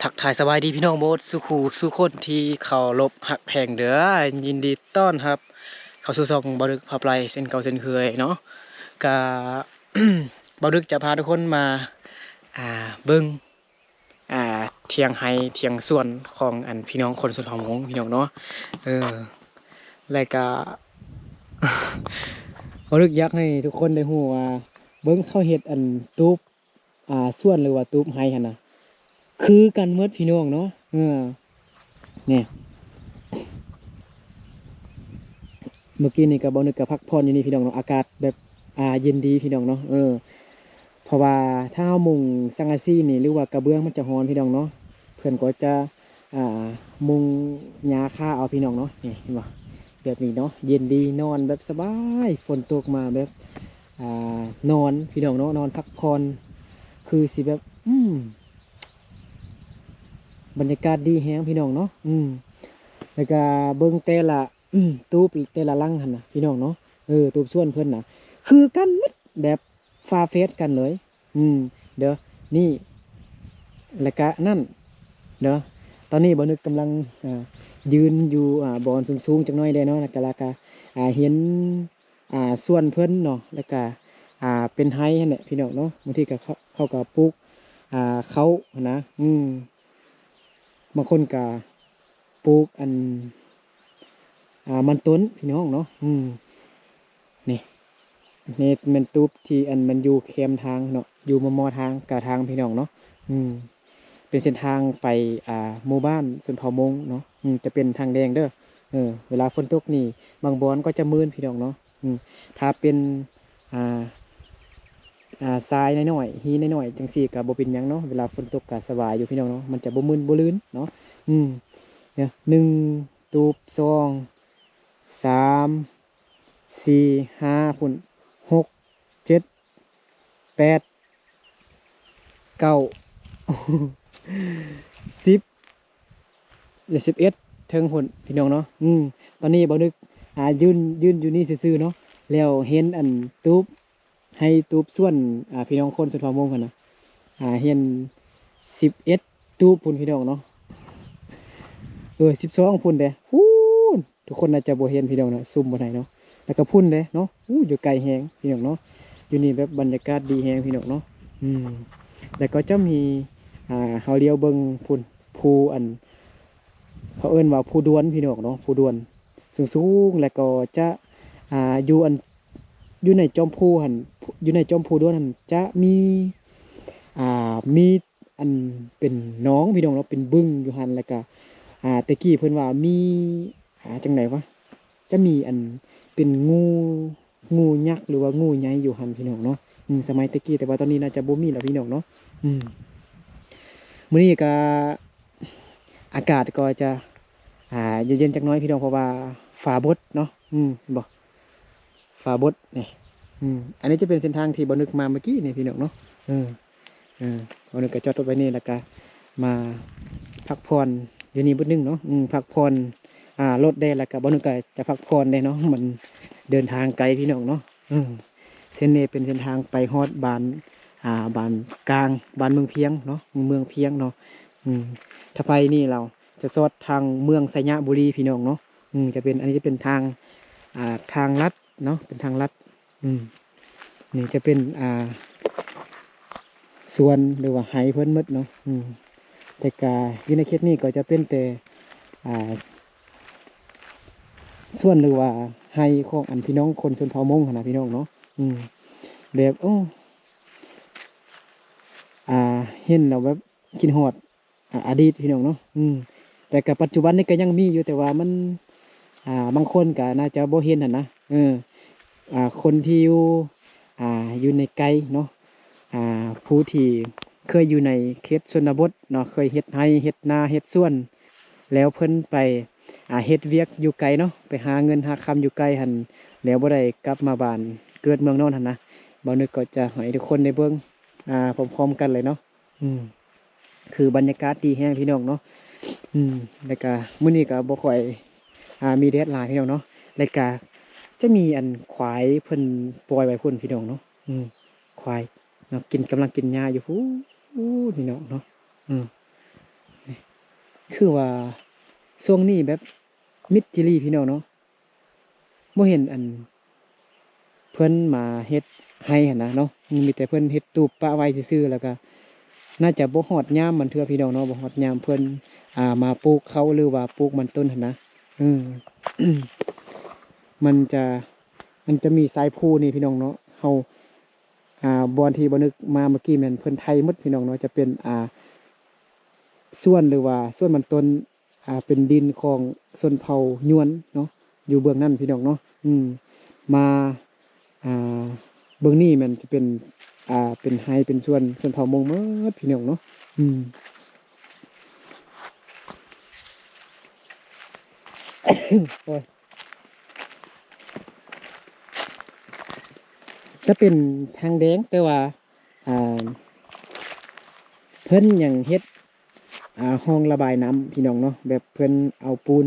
ທັກທາຍສະບາຍດີພີ່ນ້ອງໝົດສູ່ຄູ່ສູ່ຄົນທີ່ເຄົາລົບຮັກແພງເດີ້. ຍິນດີຕ້ອນຮັບເຂົ້າສູ່ຊ່ອງບ່າວດຶກພາໄປເຊັ່ນເກົ່າເຊັ່ນເຄີຍເນາະ. ກະ ບ່າວດຶກຈະພາທຸກຄົນມາ ອ່າ ເບິ່ງ ອ່າ ຖຽງໄຮ່ຖຽງສວນຂອງອັນພີ່ນ້ອງຄົນຊົນເຜົ່າມົ້ງ ພີ່ນ້ອງເນາະ. ເອີ ແລະກະ ບ່າວດຶກຢາກໃຫ້ທຸກຄົນໄດ້ຮູ້ວ່າ ເບິ່ງເຂົາເຮັດອັນຕູບ ອ່າ ສວນ ຫຼືວ່າຕູບໄຮ່ຫັ້ນນະ ຄືກັນໝົດພີ່ນ້ອງເນາະ. ເອີ ນີ້ ເມື່ອກີ້ນີ້ກໍ ບ່າວນຶກກໍພັກຜ່ອນຢູ່ນີ້ພີ່ນ້ອງເນາະ. ອາກາດແບບ ອ່າ ເຢັນດີພີ່ນ້ອງເນາະ. ເອີ ເພາະວ່າຖ້າເຮົາມຸງສັງກະສີນີ້ ຫຼືວ່າກະເບື້ອງ ມັນຈະຮ້ອນພີ່ນ້ອງເນາະ. ເພິ່ນກໍຈະ ອ່າ ມຸງຫຍ້າຄາເອົາພີ່ນ້ອງເນາະ. ນີ້ເຫັນບໍ່? ແບບນີ້ເນາະ ເຢັນດີ ນອນແບບສະບາຍ. ຝົນຕົກມາແບບ ອ່າ ນອນພີ່ນ້ອງເນາະ ນອນພັກຜ່ອນ ຄືຊິແບບ ອືມ ບັນຍາກາດດີແຮງພີ່ນ້ອງເນາະ. ອືມ ແລ້ວກະເບິ່ງແຕ່ລະ ອືມ ຕູບແຕ່ລະຫຼັງຫັ້ນນະພີ່ນ້ອງເນາະ. ເອີ ຕູບສວນເພິ່ນນະ ຄືກັນໝົດ ແບບຝາແຝດກັນເລີຍ. ອືມ ເດີ ນີ້ ແລ້ວກະນັ້ນ ເດີ. ຕອນນີ້ບ່າວນຶກກຳລັງ ອ່າ ຢືນຢູ່ ອ່າ ບ່ອນສູງໆຈັກໜ້ອຍແດ່ເນາະ. ແລ້ວກະ ແລ້ວກະ ອ່າ ເຫັນ ອ່າ ສວນເພິ່ນເນາະ ແລ້ວກະ ອ່າ ເປັນໄຮ່ຫັ້ນແຫຼະພີ່ນ້ອງເນາະ. ບາງທີກະເຂົາ ເຂົາກະປູກ ອ່າ ເຂົ້າຫັ້ນນະ. ອືມ ບາງຄົນກະປູກອັນ ອ່າ ມັນຕົ້ນພີ່ນ້ອງເນາະ. ອືມ ນີ້ ນີ້ແມ່ນຕູບທີ່ອັນມັນຢູ່ແຄມທາງເນາະ ຢູ່ມໍ່ໆທາງກາງທາງພີ່ນ້ອງເນາະ. ອືມ ເປັນເສັ້ນທາງໄປ ອ່າ ໝູ່ບ້ານຊົນເຜົ່າມົ້ງເນາະ. ອືມ ຈະເປັນທາງແດງເດີ. ເອີ ເວລາຝົນຕົກນີ້ ບາງບ່ອນກໍຈະມື່ນພີ່ນ້ອງເນາະ. ອືມ ຖ້າເປັນ ອ່າ ອ່າ ຊາຍນ້ອຍໆ ຮີນ້ອຍໆ ຈັ່ງຊີ້ກໍບໍ່ເປັນຫຍັງເນາະ. ເວລາຝົນຕົກກໍສະບາຍຢູ່ພີ່ນ້ອງເນາະ ມັນຈະບໍ່ມື່ນບໍ່ລື່ນເນາະ. ອືມ ໜຶ່ງຕູບ ສອງ ສາມ ສີ່ ຫ້າ ພຸ້ນ ຫົກ ເຈັດ ແປດ ເກົ້າ ສິບ ສິບເອັດ ເທິງພຸ້ນພີ່ນ້ອງເນາະ. ອືມ ຕອນນີ້ບ່າວນຶກ ອ່າ ຢືນ ຢືນຢູ່ນີ້ຊື່ໆເນາະ ແລ້ວເຫັນອັນຕູບໄຮ່ຕູບສວນ ອ່າ ພີ່ນ້ອງຄົນຊົນເຜົ່າມົ້ງຫັ້ນນະ ອ່າ ເຫັນສິບເອັດຕູບພຸ້ນພີ່ນ້ອງເນາະ. ເອີ ສິບສອງພຸ້ນເດ້ ພຸ້ນ. ທຸກຄົນອາດຈະບໍ່ເຫັນພີ່ນ້ອງເນາະ ຊູມບໍ່ໄດ້ເນາະ. ແລ້ວກໍພຸ້ນເດ້ເນາະ ໂອ້ ຢູ່ໄກແຮງພີ່ນ້ອງເນາະ. ຢູ່ນີ້ແບບບັນຍາກາດດີແຮງພີ່ນ້ອງເນາະ. ອືມ ແລ້ວກໍຈະມີ ອ່າ ເຮົາລຽວເບິ່ງພຸ້ນ ພູອັນ ເຂົາເອີ້ນວ່າພູດວນພີ່ນ້ອງເນາະ ພູດວນສູງໆ. ແລ້ວກໍຈະ ອ່າ ຢູ່ອັນ ຢູ່ໃນຈອມພູຫັ້ນ ຢູ່ໃນຈອມພູດວນຫັ້ນຈະມີ ອ່າ ມີ ອັນເປັນໜອງພີ່ນ້ອງເນາະ ເປັນບຶງຢູ່ຫັ້ນ. ແລ້ວກະ ອ່າ ແຕ່ກີ້ເພິ່ນວ່າມີ ອ່າ ຈັ່ງໃດວະ ຈະມີອັນເປັນງູ ງູຍັກ ຫຼືວ່າງູໃຫຍ່ຢູ່ຫັ້ນພີ່ນ້ອງເນາະ. ອືມ ສະໄໝແຕ່ກີ້ ແຕ່ວ່າຕອນນີ້ໜ້າຈະບໍ່ມີແລ້ວພີ່ນ້ອງເນາະ. ອືມ ມື້ນີ້ກະ ອາກາດກໍຈະ ອ່າ ເຢັນໆຈັກໜ້ອຍພີ່ນ້ອງ ເພາະວ່າຟ້າບົດເນາະ. ອືມ ເຫັນບໍ່? ຟ້າບົດນີ້. ອືມ ອັນນີ້ຈະເປັນເສັ້ນທາງທີ່ບ່າວນຶກມາເມື່ອກີ້ນີ້ພີ່ນ້ອງເນາະ. ເອີ ເອີ ບ່າວນຶກກໍຈອດລົດໄວ້ນີ້ ແລ້ວກໍມາພັກຜ່ອນຢູ່ນີ້ບຶດໜຶ່ງເນາະ. ອືມ ພັກຜ່ອນ ອ່າ ລົດແດ່ ແລ້ວກໍບ່າວນຶກກໍຈະພັກຜ່ອນແດ່ເນາະ ມັນເດີນທາງໄກພີ່ນ້ອງເນາະ. ເອີ ເສັ້ນນີ້ເປັນເສັ້ນທາງໄປຮອດບ້ານ ອ່າ ບ້ານກາງ ບ້ານເມືອງພຽງເນາະ ເມືອງພຽງເນາະ. ອືມ ຖ້າໄປນີ້ລາວຈະສອດທາງເມືອງໄຊຍະບູລີພີ່ນ້ອງເນາະ. ອືມ ຈະເປັນ ອັນນີ້ຈະເປັນທາງ ອ່າ ທາງລັດເນາະ ເປັນທາງລັດ. ອືມ ນີ້ຈະເປັນ ອ່າ ສວນ ຫຼືວ່າໄຮ່ເພິ່ນໝົດເນາະ. ອືມ ແຕ່ກະຢູ່ໃນເຂດນີ້ກໍຈະເປັນແຕ່ ອ່າ ສວນ ຫຼືວ່າໄຮ່ຂອງອັນພີ່ນ້ອງຄົນຊົນເຜົ່າມົ້ງຫັ້ນນະພີ່ນ້ອງເນາະ. ອືມ ແບບ ໂອ້ ອ່າ ເຫັນແລ້ວແບບຄິດຮອດ ອາ ອະດີດພີ່ນ້ອງເນາະ. ອືມ ແຕ່ກໍປັດຈຸບັນນີ້ກໍຍັງມີຢູ່ ແຕ່ວ່າມັນ ອ່າ ບາງຄົນກໍໜ້າຈະບໍ່ເຫັນຫັ້ນນະ. ເອີ ອ່າ ຄົນທີ່ຢູ່ ອ່າ ຢູ່ໃນໄກເນາະ ອ່າ ຜູ້ທີ່ເຄີຍຢູ່ໃນເຂດຊົນນະບົດເນາະ ເຄີຍເຮັດໄຮ່ເຮັດນາເຮັດສວນ ແລ້ວເພິ່ນໄປ ອ່າ ເຮັດວຽກຢູ່ໄກເນາະ ໄປຫາເງິນຫາຄຳຢູ່ໄກຫັ້ນ ແລ້ວບໍ່ໄດ້ກັບມາບ້ານເກີດເມືອງນອນຫັ້ນນະ. ບ່າວນຶກກໍຈະໃຫ້ທຸກຄົນໄດ້ເບິ່ງ ອ່າ ພ້ອມໆກັນເລີຍເນາະ. ອືມ ຄືບັນຍາກາດດີແຮງພີ່ນ້ອງເນາະ. ອືມ ແລ້ວກະມື້ນີ້ກະບໍ່ຄ່ອຍ ອ່າ ມີແດດຫຼາຍພີ່ນ້ອງເນາະ. ແລ້ວກະຈະມີອັນຄວາຍເພິ່ນປ່ອຍໄວ້ພຸ້ນພີ່ນ້ອງເນາະ. ອືມ ຄວາຍເນາະ ກິນ ກຳລັງກິນຫຍ້າຢູ່ພຸ້ນພີ່ນ້ອງເນາະ. ອືມ ຄືວ່າຊ່ວງນີ້ແບບມິດຈີ່ຫຼີພີ່ນ້ອງເນາະ ບໍ່ເຫັນອັນເພິ່ນມາເຮັດໄຮ່ຫັ້ນນະເນາະ ມີແຕ່ເພິ່ນເຮັດຕູບປະໄວ້ຊື່ໆ ແລ້ວກະໜ້າຈະບໍ່ຮອດຍາມມັນເທື່ອພີ່ນ້ອງເນາະ ບໍ່ຮອດຍາມເພິ່ນ ອ່າ ມາປູກເຂົ້າ ຫຼືວ່າປູກມັນຕົ້ນຫັ້ນນະ ເອີ ມັນຈະ ມັນຈະມີຊາຍພູນີ້ພີ່ນ້ອງເນາະ ເຮົາ ອ່າ ບ່ອນທີ່ບ່າວນຶກມາເມື່ອກີ້ແມ່ນເພິ່ນໄຖໝົດພີ່ນ້ອງເນາະ ຈະເປັນ ອ່າ ສວນ ຫຼືວ່າສວນມັນຕົ້ນ ອ່າ ເປັນດິນຂອງຊົນເຜົ່າຍວນເນາະ ຢູ່ເບື້ອງນັ້ນພີ່ນ້ອງເນາະ ອືມ ມາ ອ່າ ເບື້ອງນີ້ແມ່ນຈະເປັນ ອ່າ ເປັນໄຮ່ເປັນສວນຊົນເຜົ່າມົ້ງໝົດພີ່ນ້ອງເນາະ ອືມ ໂອ້ຍ ຈະເປັນທາງແດງ ແຕ່ວ່າ ອ່າ ເພິ່ນຍັງເຮັດ ອ່າ ຮ່ອງລະບາຍນ້ຳພີ່ນ້ອງເນາະ ແບບເພິ່ນເອົາປູນ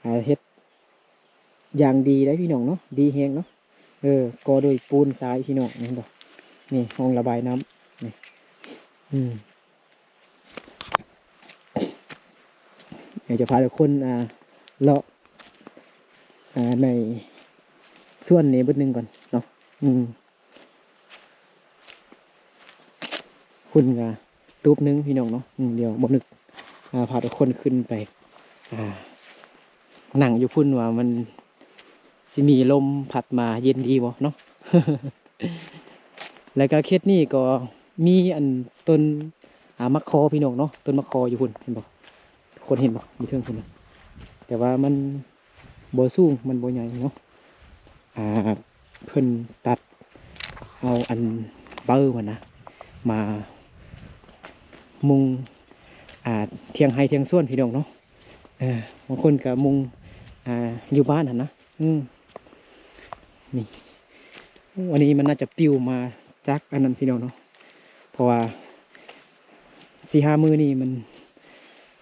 ອ່າ ເຮັດຢ່າງດີໄດ໋ພີ່ນ້ອງເນາະ ດີແຮງເນາະ ເອີ ກໍ່ໂດຍປູນຊາຍພີ່ນ້ອງ ເຫັນບໍ່ ນີ້ຮ່ອງລະບາຍນ້ຳ ນີ້ ອືມ ດຽວຈະພາທຸກຄົນ ອ່າ ເລາະ ອ່າ ໃນສວນນີ້ເບິດໜຶ່ງກ່ອນເນາະ ອືມ ພຸ້ນກະຕູບໜຶ່ງພີ່ນ້ອງເນາະ ອືມ ດຽວບ່າວນຶກ ອ່າ ພາທຸກຄົນຂຶ້ນໄປ ອ່າ ນັ່ງຢູ່ພຸ້ນວ່າມັນຊິມີລົມພັດມາເຢັນດີບໍ່ເນາະ ແລ້ວກະເຂດນີ້ກໍມີອັນຕົ້ນ ອ່າ ໝາກຄໍພີ່ນ້ອງເນາະ ຕົ້ນໝາກຄໍຢູ່ພຸ້ນ ເຫັນບໍ່? ທຸກຄົນເຫັນບໍ່? ຢູ່ເທິງພຸ້ນນະ ແຕ່ວ່າມັນບໍ່ສູງ ມັນບໍ່ໃຫຍ່ເນາະ ອ່າ ເພິ່ນຕັດເອົາອັນໃບມັນນະ ມາມຸງ ອ່າ ທຽງໄຮ່ທຽງສວນພີ່ນ້ອງເນາະ ເອີ ບາງຄົນກໍມຸງ ອ່າ ຢູ່ບ້ານຫັ້ນນະ ອືມ ນີ້ ໂອ້ ອັນນີ້ມັນໜ້າຈະປິວມາຈາກອັນນັ້ນພີ່ນ້ອງເນາະ ເພາະວ່າສີ່ຫ້າມື້ນີ້ມັນ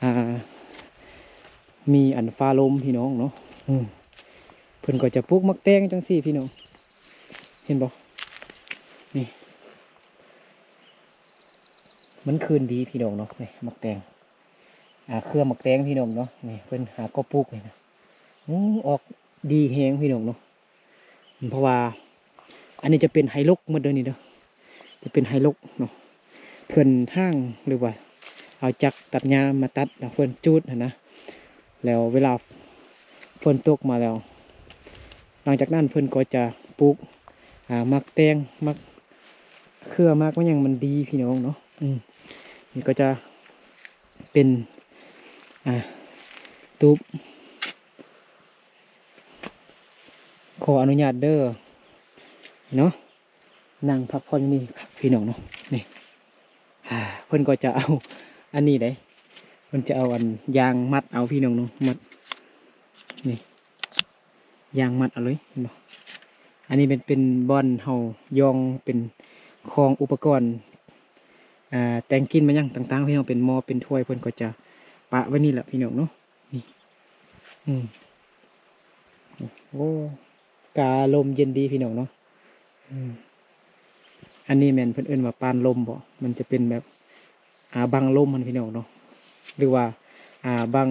ອ່າ ມີອັນຟ້າລົມພີ່ນ້ອງເນາະ ອືມ ເພິ່ນກໍຈະປູກໝາກແຕງຈັ່ງຊີ້ພີ່ນ້ອງ ເຫັນບໍ່? ນີ້ ມັນຄືນດີພີ່ນ້ອງເນາະ ນີ້ ໝາກແຕງ ອ່າ ເຄືອໝາກແຕງພີ່ນ້ອງເນາະ ນີ້ເພິ່ນຫາກໍປູກນີ້ນະ ໂອ້ ອອກດີແຮງພີ່ນ້ອງເນາະ ເພາະວ່າອັນນີ້ຈະເປັນໄຮ່ລົກໝົດເດີນີ້ເດີ ຈະເປັນໄຮ່ລົກເນາະ ເພິ່ນຖາງ ຫຼືວ່າເອົາຈັກຕັດຫຍ້າມາຕັດ ແລ້ວເພິ່ນຈູດຫັ້ນນະ ແລ້ວເວລາຝົນຕົກມາແລ້ວ ຫຼັງຈາກນັ້ນເພິ່ນກໍຈະປູກ ອ່າ ໝາກແຕງ ໝາກເຄືອ ໝາກຫຍັງມັນດີພີ່ນ້ອງເນາະ ອືມ ນີ້ກໍຈະເປັນ ອ່າ ຕູບ ຂໍອະນຸຍາດເດີເນາະ ນັ່ງພັກຜ່ອນຢູ່ນີ້ພີ່ນ້ອງເນາະ ນີ້ ເພິ່ນກໍຈະເອົາອັນນີ້ເດ້ ເພິ່ນຈະເອົາອັນຢາງມັດເອົາພີ່ນ້ອງເນາະ ມັດ ນີ້ ຢາງມັດເອົາເລີຍ ເຫັນບໍ່? ອັນນີ້ເປັນ ເປັນບ່ອນເຮົາຢອງ ເປັນຂອງອຸປະກອນ ອ່າ ແຕ່ງກິນມາຫຍັງຕ່າງໆ ພີ່ນ້ອງ ເປັນໝໍ້ເປັນຖ້ວຍ ເພິ່ນກໍຈະປະໄວ້ນີ້ແຫຼະພີ່ນ້ອງເນາະ ນີ້ ອືມ ໂອ້ ກາລົມເຢັນດີພີ່ນ້ອງເນາະ ອືມ ອັນນີ້ແມ່ນເພິ່ນເອີ້ນວ່າປານລົມບໍ? ມັນຈະເປັນແບບ ອ່າ ບັງລົມຫັ້ນພີ່ນ້ອງເນາະ ຫຼືວ່າ ອ່າ ບັງ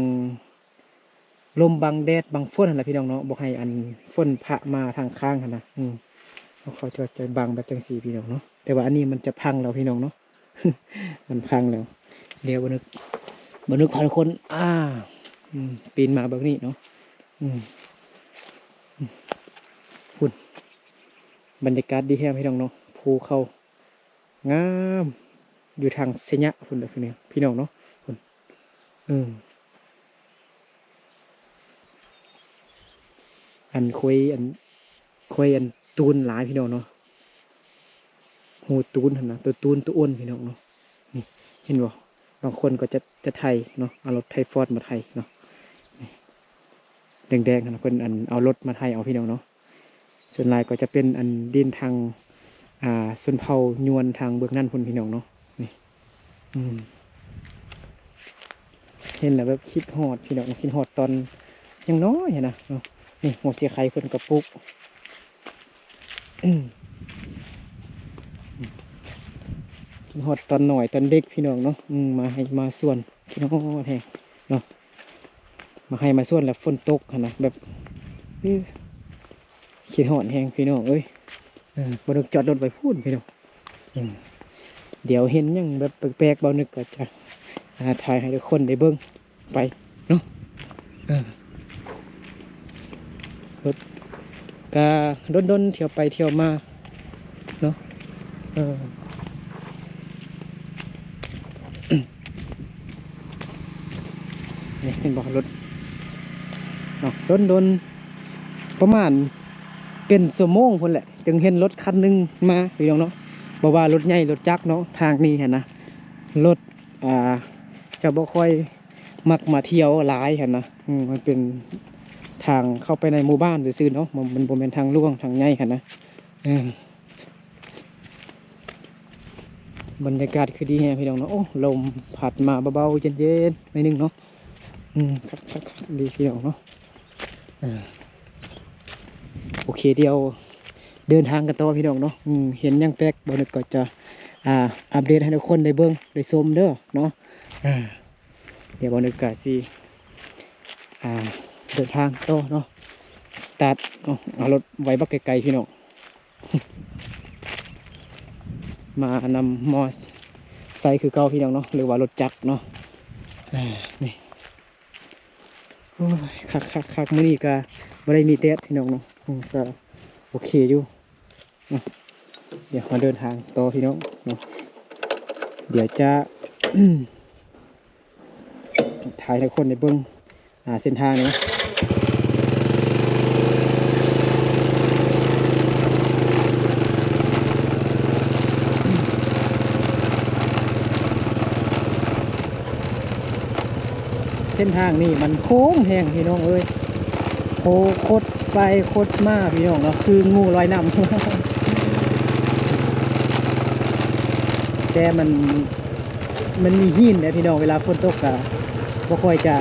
ລົມ ບັງແດດ ບັງຝົນຫັ້ນລະພີ່ນ້ອງເນາະ ບໍ່ໃຫ້ອັນຝົນພະມາທາງຂ້າງຫັ້ນນະ ອືມ ເຂົາເຈົ້າຈະບັງແບບຈັ່ງຊີ້ພີ່ນ້ອງເນາະ ແຕ່ວ່າອັນນີ້ມັນຈະພັງແລ້ວພີ່ນ້ອງເນາະ ມັນພັງແລ້ວ ດຽວບ່າວນຶກ ບ່າວນຶກພາທຸກຄົນ ອ່າ ອືມ ປີນມາເບິ່ງນີ້ເນາະ ອືມ ພຸ້ນ ບັນຍາກາດດີແຮງພີ່ນ້ອງເນາະ ພູເຂົາງາມ ຢູ່ທາງໄຊຍະພຸ້ນເດີພີ່ນ້ອງເນາະ ພຸ້ນ ເອີ ອັນຂ້ອຍ ອັນ ຂ້ອຍ ອັນ ຕູນຫຼາຍພີ່ນ້ອງເນາະ ຮູຕູນຫັ້ນນະ ໂຕຕູນໂຕອ້ນພີ່ນ້ອງເນາະ ນີ້ ເຫັນບໍ່? ບາງຄົນກໍຈະ ຈະໄຖເນາະ ເອົາລົດໄຖຟອດມາໄຖເນາະ ນີ້ ແດງໆຫັ້ນນະ ເພິ່ນ ອັນ ເອົາລົດມາໄຖເອົາພີ່ນ້ອງເນາະ ສ່ວນຫຼາຍກໍຈະເປັນ ອັນ ດິນທາງ ອ່າ ຊົນເຜົ່າຍວນທາງເບື້ອງນັ້ນພຸ້ນພີ່ນ້ອງເນາະ ນີ້ ອືມ ເຫັນແລ້ວແບບຄິດຮອດພີ່ນ້ອງ ຄິດຮອດຕອນຍັງນ້ອຍຫັ້ນນະເນາະ ນີ້ຫົວສີໄຄເພິ່ນກໍປູກ ອືມ ຄິດຮອດຕອນນ້ອຍຕອນເດັກພີ່ນ້ອງເນາະ ອືມ ມາໄຮ່ມາສວນ ຄິດຮອດແຮງ ເນາະ ມາໄຮ່ມາສວນແລ້ວຝົນຕົກຫັ້ນນະ ແບບ ເອີ ຄິດຮອດແຮງພີ່ນ້ອງເອີຍ. ເອີ ບ່າວນຶກຈອດລົດໄວ້ພຸ້ນພີ່ນ້ອງ. ອືມ ດຽວເຫັນຫຍັງແບບແປກໆ ບ່າວນຶກກໍຈະ ອ່າ ຖ່າຍໃຫ້ທຸກຄົນໄດ້ເບິ່ງໄປເນາະ. ເອີ ລົດກະດົນໆ ທ່ຽວໄປທ່ຽວມາເນາະ. ເອີ ນີ້ເຫັນບໍ່ ລົດເນາະ ດົນໆ ປະມານເປັນຊົ່ວໂມງພຸ້ນແຫຼະ ຈຶ່ງເຫັນລົດຄັນໜຶ່ງມາພີ່ນ້ອງເນາະ. ບໍ່ວ່າລົດໃຫຍ່ລົດຈັກເນາະ ທາງນີ້ຫັ້ນນະ ລົດ ອ່າ ຈະບໍ່ຄ່ອຍມັກມາທ່ຽວຫຼາຍຫັ້ນນະ. ອືມ ມັນເປັນທາງເຂົ້າໄປໃນໝູ່ບ້ານຊື່ໆເນາະ ມັນ ມັນບໍ່ແມ່ນທາງຫຼວງທາງໃຫຍ່ຫັ້ນນະ. ເອີ ບັນຍາກາດຄືດີແຮງພີ່ນ້ອງເນາະ. ໂອ້ ລົມພັດມາເບົາໆ ເຢັນໆ ໜ້ອຍໜຶ່ງເນາະ. ອືມ ຄັກໆໆ ດີພີ່ນ້ອງເນາະ. ເອີ ໂອເຄ ດຽວເດີນທາງກັນຕໍ່ພີ່ນ້ອງເນາະ. ອືມ ເຫັນຫຍັງແປກ ບ່າວນຶກກໍຈະ ອ່າ ອັບເດດໃຫ້ທຸກຄົນໄດ້ເບິ່ງໄດ້ຊົມເດີເນາະ. ເອີ ດຽວບ່າວນຶກກະຊິ ອ່າ ເດີນທາງຕໍ່ເນາະ. ສະຕາດ ເອົາ ເອົາລົດໄວ້ບັກໄກໆ ພີ່ນ້ອງ. ມານຳມໍໄຊຄືເກົ່າພີ່ນ້ອງເນາະ ຫຼືວ່າລົດຈັກເນາະ. ອ່າ ນີ້ ໂອ້ຍ ຄັກໆໆ ມື້ນີ້ກະບໍ່ໄດ້ມີແດດພີ່ນ້ອງເນາະ. ອືມ ກະໂອເຄຢູ່ເນາະ. ດຽວເຮົາເດີນທາງຕໍ່ພີ່ນ້ອງເນາະ. ດຽວຈະ ຖ່າຍໃຫ້ຄົນໄດ້ເບິ່ງ ອ່າ ເສັ້ນທາງນີ້. ເສັ້ນທາງນີ້ມັນໂຄ້ງແຮງພີ່ນ້ອງເອີຍ ໂຄ້ງຄົດໄປຄົດມາພີ່ນ້ອງເນາະ ຄືງູລອຍນ້ຳ. ແຕ່ມັນ ມັນມີຫີນເດ້ພີ່ນ້ອງ ເວລາຝົນຕົກກະບໍ່ຄ່ອຍຈະ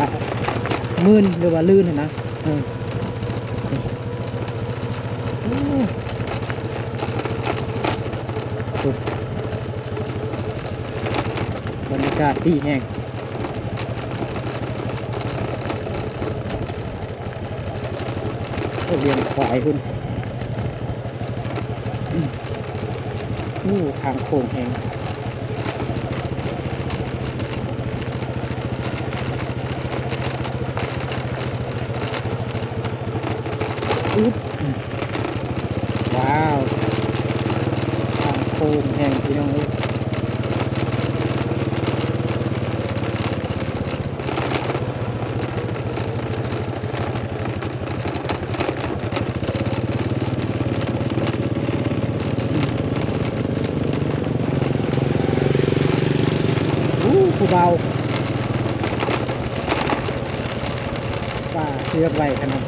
ມື່ນ ຫຼືວ່າລື່ນຫັ້ນນະ. ເອີ ໂອ້ ບັນຍາກາດດີແຮງ. ໂອ້ ລ້ຽງຄວາຍພຸ້ນ. ອືມ ໂອ້ ທາງໂຄ້ງແຮງ. ອຶບ ອືມ ວ້າວ ທາງໂຄ້ງແຮງພີ່ນ້ອງເອີຍ. ໂອ້ ຜູ້ບ່າວ ປ້າ ຂີ່ລົດໄວຂະໜາດ.